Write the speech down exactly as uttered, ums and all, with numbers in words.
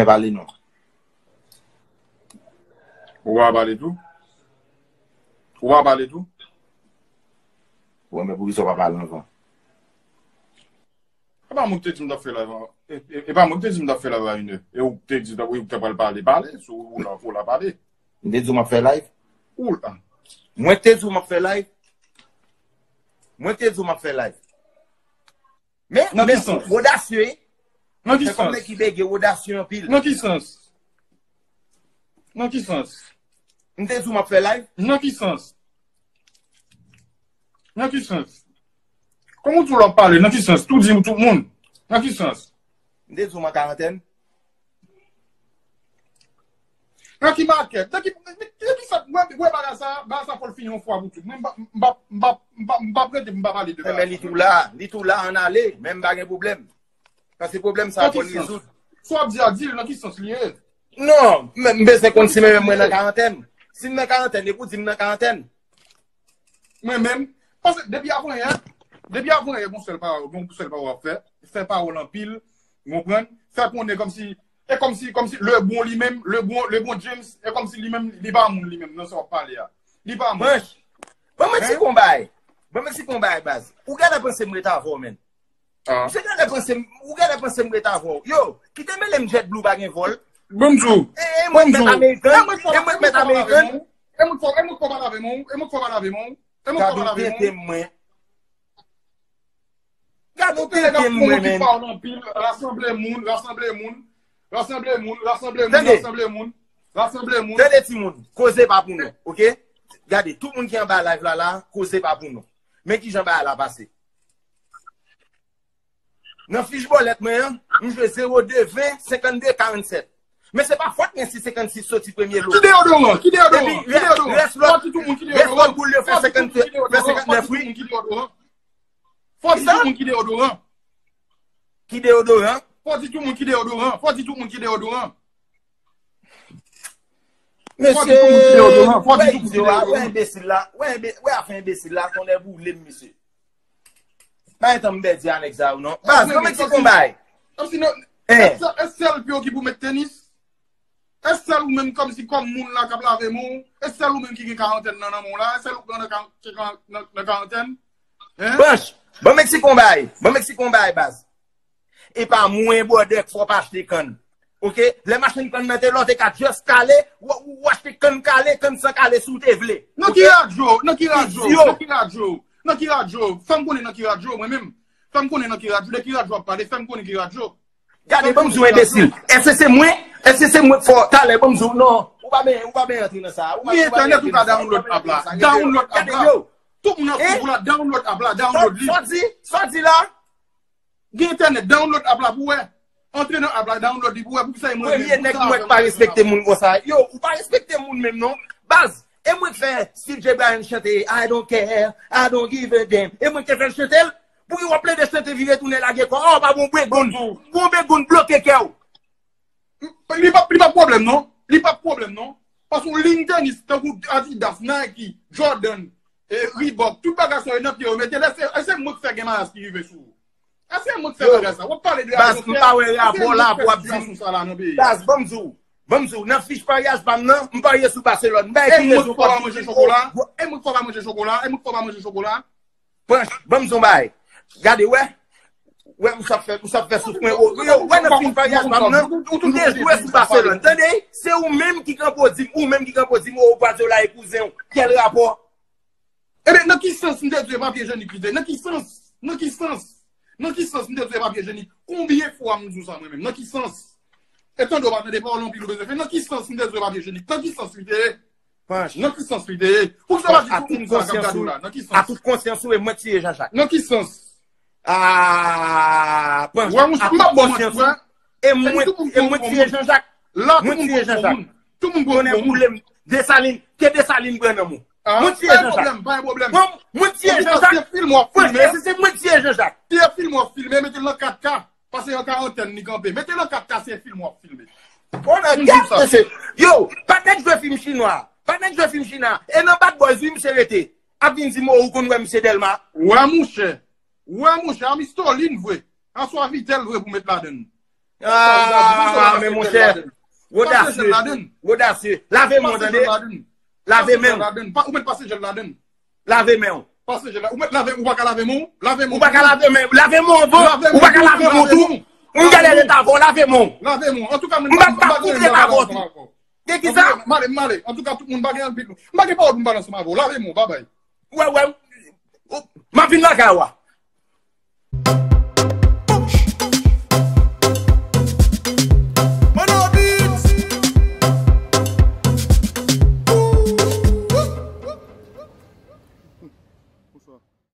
pale non. Ou pa pale tou? Ou pa pale tou? Bon, men poukisa w pa pale anvan? E pa mwen ki te di m t ap fè live an. E, e, e pa mwen ki te di m t ap fè live a inè. E ou te di ou te pral pale, pale. Si ou la, ou la pale. M te di w m ap fè live? Ou la. Mwen te di w m ap fè live? Mwen te di w m ap fè live. Men, men, ou odasye, wi. Nan ki sans? Nèg ki bege, ou odasye anpil. Nan ki sans? Nan ki sans? M te di w m ap fè live? Nan ki sans? Nan ki sans? Kòman w di w ap pale? Nan ki sans? Tou di m tout moun. Nan ki sans? M te di w m an karantèn. Nan ki makèt? Nan ki, nan ki sa? Wè, wè bagay sa, bagay sa fò l fini yon fwa pou tout. Mwen, m pa, m pa, m pa, m pa, m pa prete, m pa pale de bagay sa. Men li tou la, li tou la, ann ale, men m pa gen pwoblèm. Paske pwoblèm sa fò l rezoud. Sa w ap di a, di l, nan ki sans li ye? Non, men m bezwen konn si mwen menm mwen nan karantèn. Si m nan karantèn, e pou di m nan karantèn. Mwen menm, paske depi avanyè, depi avanyè, gon sèl pawòl, gon sèl pawòl w ap fè, fè pawòl anpil, w konprann? Fè konnen kòmsi, e kòmsi, kòmsi Lebron li menm, Lebron, Lebron James, e kòmsi li menm, li pa moun li menm, nan sa w ap pale a. Li pa moun. Branch, ban mwen ti konbay. Ban mwen ti konbay, baz. Ou genlè panse m ret avè w, menn. Misye genlè panse m, ou genlè panse m ret avè w. Yo, kite mele m JetBlue pa gen vòl. Ban m di w. E, e mwen k mèt American. E mwen k mèt American. E mwen k fò, e mwen k fò pale avè w. E mwen k fò pale avè w. E mwen k fò pale avè w. Gade w tenten mwen. Gade w tenten mwen, menn. Rasanble moun, rasanble moun. Rasanble moun, rasanble moun, rasanble moun, rasanble moun. Tande timoun, koze pa pou nou, oke? Gade, tout moun ki anba live la la, koze pa pou nou. Men kijan bagay la pase. Nan fich bòlèt mwen an, m jwe zewo de ven, senkannde, karannsèt. Men se pa fòt mwen si senkannsis soti premye lo. Ki deyodoran? Ki deyodoran? Ki deyodoran? Rès lòt, rès lòt boul yo fè senkannèf, wi. Fò di tout moun ki deyodoran. Ki deyodoran? Fò di tout moun ki deyodoran. Fò di tout moun ki deyodoran. Mesye, wè idiot la, wè enbesil la, wè enbe, wè afè enbesil la, tonnè boule m, mesye. Pa gen tan m pèdi a nèg sa yo non. Baz, nan Meksik yon bay. Kòmsi non, e sèl pye w ki pou met tenis? E sèl ou menm kòmsi kòm moun la k ap lave men w? E sèl ou menm ki gen karantèn nan nan men w la? E sèl ou k nan nan nan karantèn? Hein? Branch, ban Meksik yon bay. Ban Meksik yon bay, baz. E pa mwen, brother, k fè w pa achte kann. Oke? Lè machann kann nan te la, w te ka just kale, w, w, w achte kann kale, kann san kale si w te vle. Nan ki radyo? Nan ki radyo? Nan ki radyo? Nan ki radyo? Fè m konnen nan ki radyo, mwen menm. Fè m konnen nan ki radyo. De ki radyo w ap pale? Fè m konnen ki radyo. Gade, ban m di w enbesil. Èske se mwen? Èske se mwen k fè w? Talè, ban m di w, non. Ou pa benyen, ou pa benyen antre nan sa. Ou pa, gen entènèt, ou ka download app la. Download app la. Tout moun nan sou la, download app la, download li. Sa w di? Sa w di la? Gen entènèt, download app la pou wè. Antre nan app la, download li pou wè poukisa e mwen menm. Premye nèg mwen k pa respekte moun konsa. Yo, ou pa respekte moun menm non. Baz, e mwen k fè Steve J. Bryan chante I don't care, I don't give a damn. E mwen k te fè l chante l. Pouki w ap plede chante vire tounen lage kò? Oh, pa bon begoun. Bon begoun bloke kè w. Li pa, li pa pwoblèm non. Li pa pwoblèm non. Paske yon liy tenis tankou Adidas, Nike, Jordan, e, Reebok, tout bagay sa yo nan pye yo mete l, e se, e se mwen k fè gen mayas ki rive sou ou. E se mwen k fè bagay sa. W ap pale de Baz, m pa wè rapò la pou w ap di m. Baz, ban m di w. Ban m di w, nan fich paryaj pa m nan, m parye sou Barcelone. M bay ki rezon pou w ap di m. E mwen k fè w pa manje chokola? E mwen k fè w pa manje chokola? Branch, ban m di w yon bagay. Gade, wè. Wè, ou sa fè, ou sa fè souf mwen. Yo, wè nan fich paryaj pa m nan, m te jwe sou Barcelone. Tande, se ou menm ki kanpe w di m, ou menm ki kanpe w di m, oh, Guardiola e kouzen w. Kèl rapò? Ebyen, nan ki sans m te di w e papye jenik li te ye? Nan ki sans? Nan ki sans? Nan ki sans m te di w e papye jenik? Konbyen fwa m di w sa mwen menm? Nan ki sans? E tande w pa tande pawòl anpil ou bezwen fè. Nan ki sans m te di w e papye jenik? Nan ki sans li te ye? Nan ki sans li te ye? Poukisa w pa di tout moun sa k ap gade w la? Nan ki sans? A tout konsyans ou, e mwen tiye Jean Jacques. Nan ki sans? A, Panch, a tout konsyans ou, e mwen, e mwen tiye Jean Jacques. Mwen tiye Jean Jacques. Tout moun konnen boule m. Desalin, ke Desalin pran nan men w. Mwen tiye Jean Jacques. Mwen tiye Jean Jacques. Panch, e se se mwen tiye Jean Jacques. Tiye fim w ap filme, mete l nan kat K. Pase an karantèn li kanpe. Mete l an kat K, se fim w ap filme. Bon, nan gèt, mesye. Yo, pa nèk jwe fim chinwa. Pa nèk jwe fim chinwa. E nan Bad Boys, wi, misye rete. Ap vin di m, oh, ou konn wè misye Dèlma. Wè, monchè. Wè, monchè, a mistolin vre. Aswa vitèl vre pou met ladann. Ah, men monchè. Wodasye. Wodasye. Lave men w, tande. Lave men w. Ou mèt pase jèl ladann. Lave men w. Pase jèl la. Ou mèt lave, ou pa ka lave men w. Lave men w. Ou pa ka lave men. Lave men w, bon. Ou pa ka lave men w tou. M gade leta avè w, lave men w. Lave men w. Antouka, mwen m pa ka koute leta avè w tou. Gen ki sa? M ale, m ale. Antouka, tout moun pa gen anpil. M pa gen pawòl pou m pale ansanm avè w. Lave men w, babay. Wè, wè. M ap vin lakay ou a.